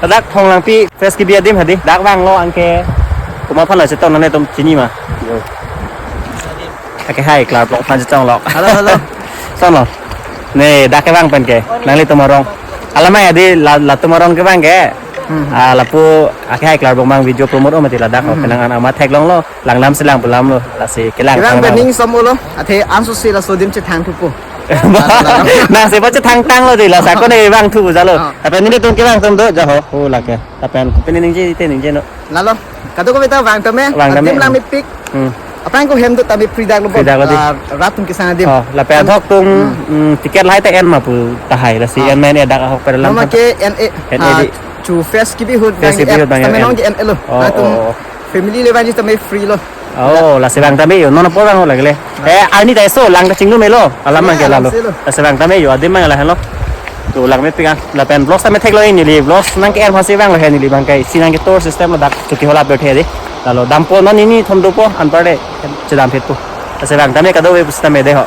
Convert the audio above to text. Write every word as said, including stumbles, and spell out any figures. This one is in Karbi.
Ladak Thonglangpi Fresh Kibi adim hadi. Dak vanglo anke. Komat aphan lo chetong nanglitum chini ma? Yo. Ake hai klar blok aphan chetong lo. Halo, halo. Son lo. Ne dak kevang pen ke. Nanglitum arong. Alamai hadi la, latum arong kevang ke. Hmm. Ah, lapu ake hai klar blok mang video promote om mati ladak ho. Hmm. Penang an amat theklonglo. Langdam selang pulam lo. Lasi kelang. Kevang thang pen lo. Ning som lo. Athe anso si laso adim chethang thupo. Nang sepa chethang tanglo di la sako ne vangthu jalo. Ah. Tapi nelitum kevang atum do jaho. Oh, lake. Lapen kopi ningje te ningje non. Lalo. Kadokave ta vang tame. Vang tame. Adim langmepik. Hmm. Aphrang ko hem do tame free dak lo. Free dak lo di. Ah, rat atum kesang adim. Oh, lapen athok atum, hmm, hmm, ticket lahai ta en ma pu tahai lasi. Ah. En ma en-e dak ahok per lam. Mama ke en-e. En-e ah, di. Chu Fresh Kibi ahut. Fresh Kibi ahut vang tame en. Nong ke en-e lo. Oh, latum oh, oh. Family le vangji tame free lo. Oh, lasi vang tame yo, non apor vang lagile. Eh, arni ta eso, lang ta chinglu melo, alam mang ke lalo. Lang selo. Lasi vang tame yo, adim mang lahenlo. To langmepik an, lapen vlogs tame theklong neli, vlogs nang ke-en aphansi vanglo he neli bang ke, si nang ke tour system lo dak, chuki hola pe the di. Lalo, dampo non nini thom dopo, anpar de, chedam phet po. Lasi vang tame kadokave pusitame de ho.